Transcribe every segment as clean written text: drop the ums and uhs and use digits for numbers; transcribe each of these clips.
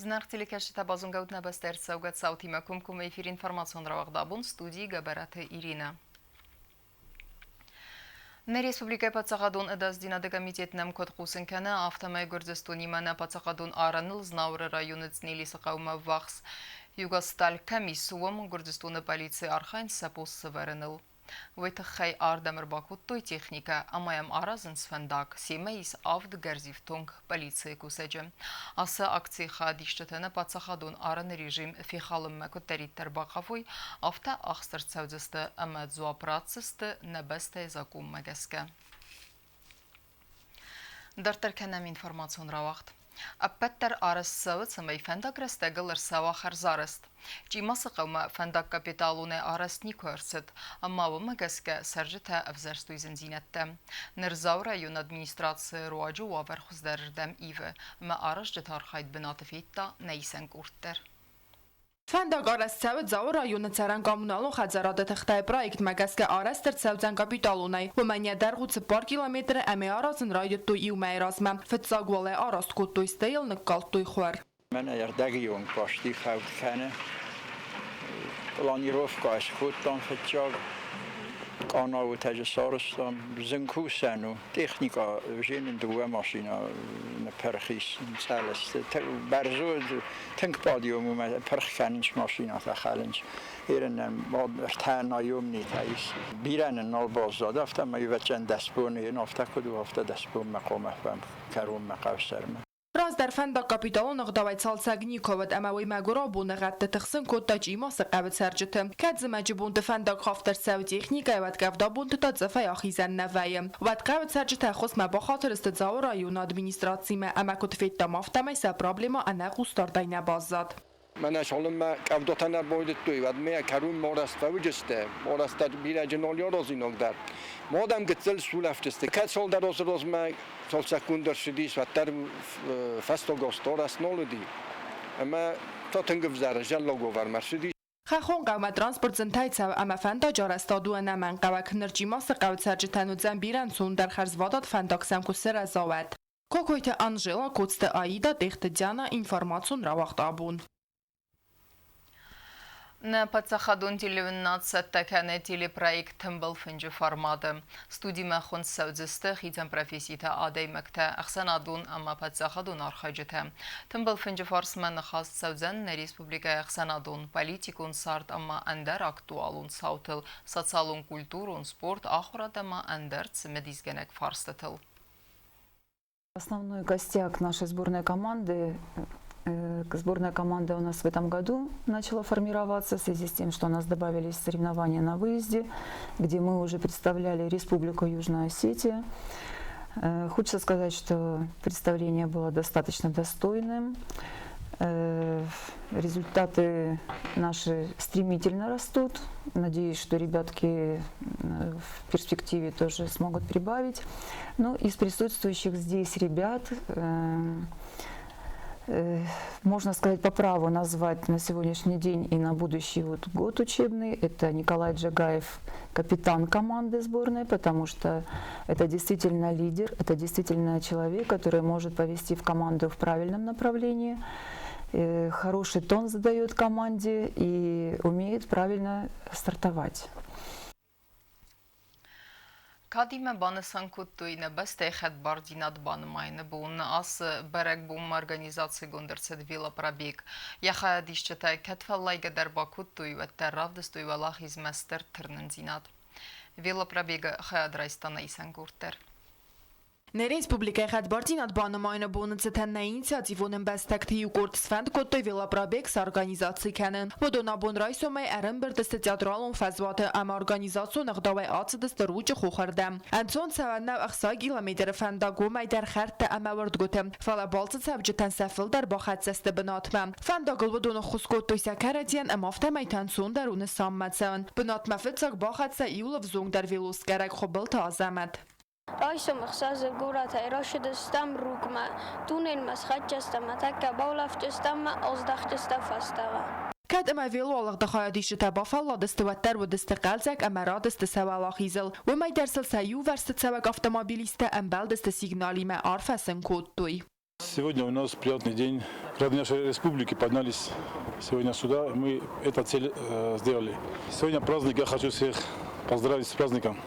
Зынаргъ телекӕсджытӕ, базонгӕ ут нӕ бӕстӕ ӕрцӕугӕ цаутимӕ комкоммӕ эфир информацион рауагъд абон студийы Гӕбӕраты Иринӕ. Нӕ республикӕйы паддзахадон ӕдасдзинады комитет нӕм куыд хъусын кӕны, афтӕмӕй Гуырдзыстонимӕ нӕ паддзахадон арӕныл Знауыры районы Цънелисы хъӕумӕ ввахс Югосталь кӕм ис, уым Гуырдзыстоны полици архайынц сӕ пост сӕвӕрыныл. Уый тыххӕй ардӕм ӕрбакодтой техникӕ ӕмӕ йӕм аразынц фӕндаг, семӕ ис авд гӕрзифтонг полицийы кусӕджы. Ацы акцийы хайадисджытӕ нӕ паддзахадон арӕны режим фехалынмӕ куыддӕриддӕр бахъавой, афтӕ ахст ӕрцӕудзысты ӕмӕ дзуапп ратдзысты нӕ бӕстӕйы закъонмӕ гӕсгӕ. Дарддӕр кӕнӕм информацион рауагъд. Ӕппӕт дӕр арӕзт цӕуы, цӕмӕй фӕндаг рӕстӕгыл ӕрцӕуа хӕрзарӕзт. Чъимасы хъӕумӕ фӕндаг капиталонӕй арӕзт никуы ӕрцыд, ӕмӕ уымӕ гӕсгӕ цӕрджытӕ ӕвзӕрстой зындзинӕдтӕ. Ныр Дзауы районы администрацийы руаджы уавӕр хуыздӕрырдӕм ивы, ӕмӕ аразджыты архайд бынаты федта нӕ исӕн къорд дӕр. Фӕндаг арӕзт цӕуы Дзауы районы цӕрӕн-коммуналон хӕдзарады тыхтӕй проектмӕ гӕсгӕ арӕзт ӕрцӕудзӕн капиталонӕй. Уымӕн йӕ дӕргъ у 4 километры ӕмӕ аразын райдыдтой иу мӕйы размӕ. Фыццаг уал ӕй араст кодтой, стӕй йыл ныккалдтой хуар. Мӕнӕ ӕрдӕгион касти фӕуд кӕны. Планировкӕ скодтам фыццаг. Къанауы тӕджы сарӕзтам. Зын кусӕн у. Техникӕ зенын дыууӕ машинӕ ныппырх ис цъӕлысты. Бӕрзонд тынг подъем у, пырх кӕнынц машинӕтӕ хӕлынц. Ерынӕн ӕртӕ наемнитӕ ис. Бирӕ нын нал баззад, афтӕмӕй ӕвӕццӕгӕн 10 боны, афтӕ куыд у, афтӕ 10 бонмӕ хъуамӕ кӕронмӕ хъӕусӕрмӕ. Раздӕр фӕндаг капиталон ӕгъдауӕй цалцӕг никуы уыд ӕмӕ уый мӕгуырау боныгъӕдты тыхсын кодта Чъимасы хъӕуы цӕрджыты. Кӕд зымӕджы бонты фӕндаг хафт ӕрцӕуы техникӕйы, уӕд къӕвда бонты та цъыфӕй ахизӕн нӕ вӕййы. Уӕд хъӕуы цӕрджытӕ ӕххуысмӕ бахатыр сты Дзауы районы администрацимӕ ӕмӕ куыд федтам, афтӕмӕй сӕ проблемӕ ӕнӕ хъусдардӕй нӕ баззад. Мӕнӕ цалынмӕ къӕвдатӕ нӕ байдыдтой, уӕдмӕ кӕрон морӕст фӕуыдысты, морӕстӕ бирӕджы нал аразинаг дӕр. Мадӕм гыццыл сулӕфтысты. Кӕд цалдӕр азы размӕ цалцӕггонд ӕрцыдис, уӕддӕр фӕстаг азты арӕзт нал уыди. Ӕмӕ та тынг ӕвзӕр зӕллаг уавӕрмӕ ӕрцыди. Хӕххон хъӕумӕ транспорт зынтӕй цӕуы ӕмӕ фӕндаджы арӕзтад у ӕнӕмӕнгхъӕуӕг. Ныр Чъимасы хъӕуы цӕрджытӕн уыдзӕн бирӕ ӕнцондӕр хӕрзвадат фӕндаг сӕм куы сырӕза, уӕд. Кокойты Анжела, Коцты Аида, Тъехты Диана, информацион рауагъд абон. Нӕ паддзахадон телеуынынад цӕттӕ кӕны телепроект Тымбыл фынджы форматы. Студимӕ хуынд цӕудзысты хицӕн професситӕ адӕймӕгтӕ, ӕхсӕнадон ӕмӕ паддзахадон архайджытӕ. Тымбыл фынджы фарсмӕ ныхас цӕудзӕн нӕ республикӕйы ӕхсӕнадон, политикон цард ӕмӕ ӕндӕр актуалон цаутыл, социалон-культурон, спорт, ахуырад ӕмӕ ӕндӕр цымыдисгӕнӕг фарстытыл. Основной костяк нашей сборной команды, сборная команда у нас в этом году начала формироваться в связи с тем, что у нас добавились соревнования на выезде, где мы уже представляли Республику Южная Осетия. Хочется сказать, что представление было достаточно достойным. Результаты наши стремительно растут. Надеюсь, что ребятки в перспективе тоже смогут прибавить. Ну, из присутствующих здесь ребят, можно сказать, по праву назвать на сегодняшний день и на будущий вот год учебный. Это Николай Джагаев, капитан команды сборной, потому что это действительно лидер, это действительно человек, который может повести в команду в правильном направлении, хороший тон задает команде и умеет правильно стартовать. Кадимӕ банысан кодтой нӕ бӕстӕйы хӕдбардзинад банымайыны бон. Ацы бӕрӕгбонмӕ организацигонд ӕрцыд велопробег. Йӕ хайадисджытӕ кӕд фӕллайгӕ дӕр бакодтой, уӕддӕр равдыстой уӕлахизмӕ стыр тырнындзинад. Велопробегы хайад райста нӕ исӕнгорд дӕр. Нӕ республикӕйы хӕдбардзинад банымайыны боны цытӕн нӕ инициативон ӕмбӕстӕгты иу къорд сфӕнд кодтой велопробег сорганизаци кӕнын. Уыдон абон райсомӕй ӕрӕмбырд сты театралон фӕзуаты ӕмӕ организацион ӕгъдауӕй ацыдысты Ручъы хохы рдӕм. Ӕнцон цӕуӕн нӕу 60 километры фӕндаг, уымӕй дӕр хӕрдтӕ ӕмӕ уырдгуыты, фӕлӕ балцы цӕвджытӕн сӕ фылдӕр бахӕццӕ сты бынатмӕ. Фӕндагыл уыдон ӕххуыс кодтой сӕ кӕрӕдзийӕн ӕмӕ афтӕмӕй та ӕнцондӕр у нысанмӕ цӕуын. Бынатмӕ фыццаг бахӕццӕ иу ӕвзонгдӕр велоскъӕрӕг Хуыбылты Азӕмӕт. Райсом ӕхсӕзы горӕтӕй рацыдыстӕм Рукъмӕ. Туннелмӕ схӕццӕ стӕм ӕмӕ тӕккӕ баулӕфтыстӕм ӕмӕ аздӕхтыстӕм фӕстӕмӕ. Кӕд ӕмӕ велоалыгъды хайадисджытӕ бафӕлладысты, уӕддӕр уыдысты хъӕлдзӕг ӕмӕ радысты сӕ уӕлахизыл. Уымӕй дӕр сыл сӕ иувӕрсты цӕуӕг автомобилисттӕ ӕмбӕлдысты сигналимӕ, арфӕ сын кодтой. Сегодня у нас приятный день. Рады нашей республики поднялись сегодня сюда. Мы эту цель сделали. Сегодня праздник. Я хочу всех поздравить с праздником.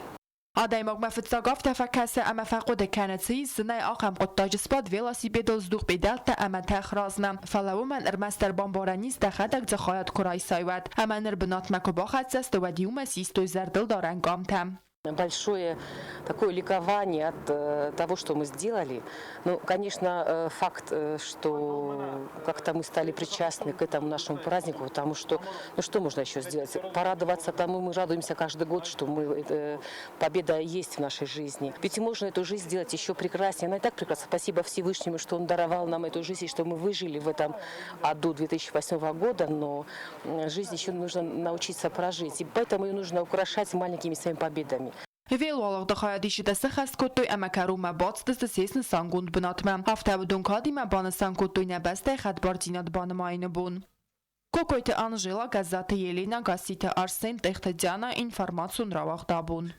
Адӕймагмӕ фыццаг афтӕ фӕкӕсы ӕмӕ фӕхъуыды кӕны, цы ис зынӕй ахӕм хъуыддаджы сбад велосипедыл, здух педӕлттӕ ӕмӕ тӕх размӕ. Фӕлӕ уымӕн ӕрмӕстдӕр бамбарӕн ис, дӕхӕдӕг дзы хайад куы райсай, уӕд. Ӕмӕ ныр бынатмӕ куы бахӕццӕ сты, уӕд иумӕ систой зӕрдылдарӕн къамтӕ. Большое такое ликование от того, что мы сделали. Ну, конечно, факт, что как-то мы стали причастны к этому нашему празднику, потому что, ну что можно еще сделать? Порадоваться тому, мы радуемся каждый год, что мы, победа есть в нашей жизни. Ведь можно эту жизнь сделать еще прекраснее. Она и так прекрасна. Спасибо Всевышнему, что Он даровал нам эту жизнь, и что мы выжили в этом аду 2008 года, но жизнь еще нужно научиться прожить. И поэтому ее нужно украшать маленькими своими победами. Велоалыгъды хайадисджытӕ сӕххӕст кодтой ӕмӕ кӕронмӕ бацыдысты се снысангонд бынатмӕ. Афтӕ уыдон кадимӕ банысан кодтой нӕ бӕстӕйы хӕдбардзинад банымайыны бон. Кокойты Анжела, Гӕззаты Еленӕ, Гасситы Арсен, Тъехты Диана, информацион рауагъд абон.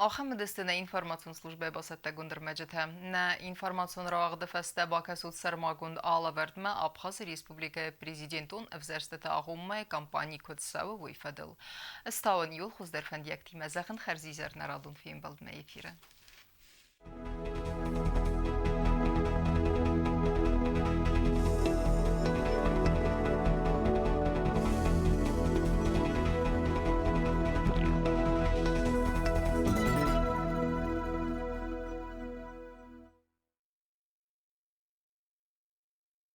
Ахӕм уыдысты нӕ информацион службӕйы бацӕттӕгонд ӕрмӕджытӕ. Нӕ информацион рауагъды фӕстӕ бакӕсут сӕрмагонд алӕвӕрдмӕ Абхазы Республикӕйы президентон ӕвзӕрстыты агъоммӕйы кампани куыд цӕуы, уый фӕдыл. Стауын иууыл хуыздӕр фӕндиӕгтимӕ зӕгъын хӕрзизӕр нӕ радон фембӕлдмӕ эфиры.